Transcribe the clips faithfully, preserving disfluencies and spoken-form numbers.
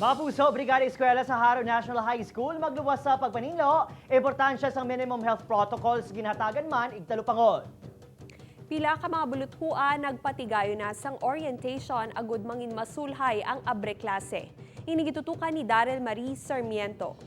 Mga puso, Brigada Eskwela sa Jaro National High School magluwas sa pagpaninlo, importansya sang minimum health protocols, ginhatagan man igtalupangol. Pila ka mga buluthuan nagpatigayon na sang orientation agud mangin masulhay ang abre klase. Ini gitutukan ni Daryl Marie Sarmiento.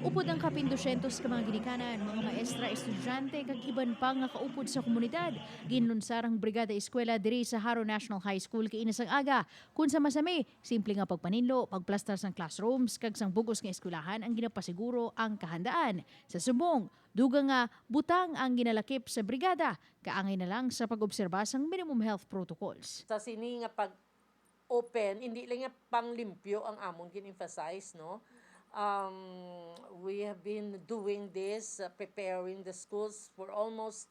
Upod ang kapin dosyentos ka mga ginikanan, mga maestra, estudyante, kag iban pa nga kaupod sa komunidad, ginlunsar ang Brigada Eskwela diri sa Jaro National High School kaina sang aga, kun sa masami, simple nga pagpaninlo, pagplastar sang classrooms, kag sang bug-os nga eskwelahan ang ginapasiguro ang kahandaan. Sa subong, dugang nga butang ang ginalakip sa brigada, kaangay na lang sa pag-obserba sang minimum health protocols. Sa sini nga pag-open, hindi lang nga panglimpyo ang amon gin-emphasize, no? Um, we have been doing this, uh, preparing the schools for almost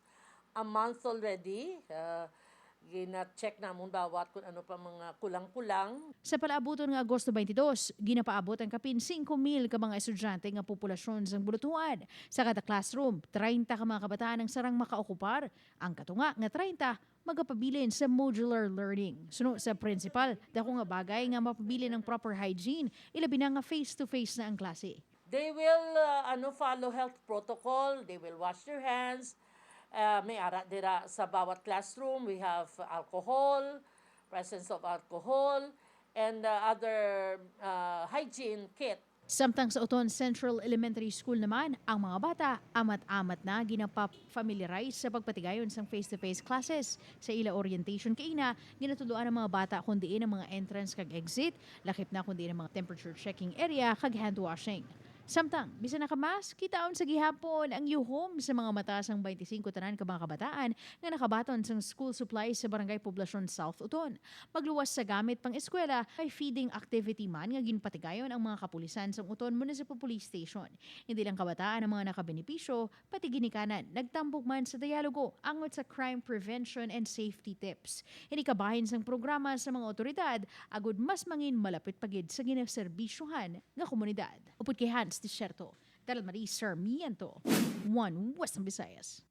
a month already. Uh, gina-check namon bawat kung ano pa mga kulang-kulang. Sa palaabuton nga Agosto twenty-two, ginapaabot ang kapin singko mil ka mga estudyante nga populasyon sang buluthuan. Sa kada classroom, treinta ka mga kabataan ang sarang makaokupar. Ang katunga nga treinta magapabilin sa modular learning. Suno sa principal, dako nga bagay nga mapabilin ang proper hygiene, ilabi na nga face-to-face na ang klase. They will, uh, ano, follow health protocol. They will wash their hands. Uh, may ara dira sa bawat classroom. We have alcohol, presence of alcohol, and, uh, other, uh, hygiene kit. Samtang sa Oton Central Elementary School naman, ang mga bata amat-amat na ginapap-familiarize sa pagpatigayon sang face-to-face classes. Sa ila orientation kaina, ginatudloan ang mga bata kon diin ang mga entrance kag exit, lakip na kon diin ang mga temperature checking area kag hand washing. Samtang bisan naka-mask, kitaon sa gihapon ang yuhom sa mga mata sang twenty-five tanan ka mga kabataan nga nakabaton sang school supplies sa Barangay Poblacion South Oton. Magluwas sa gamit pang-eskwela, may feeding activity man nga ginpatigayon ang mga kapulisan sang Oton Municipal Police Station. Hindi lang kabataan ang mga nakabenepisyo, pati ginikanan nagtambok man sa dialogo angot sa crime prevention and safety tips. Ini kabahin sang programa sa mga otoridad agud mas mangin malapit pa gid sa ginaserbisyuhan nga komunidad. Upod kay Hans Desierto, Daryl Marie Sarmiento, One Western Visayas.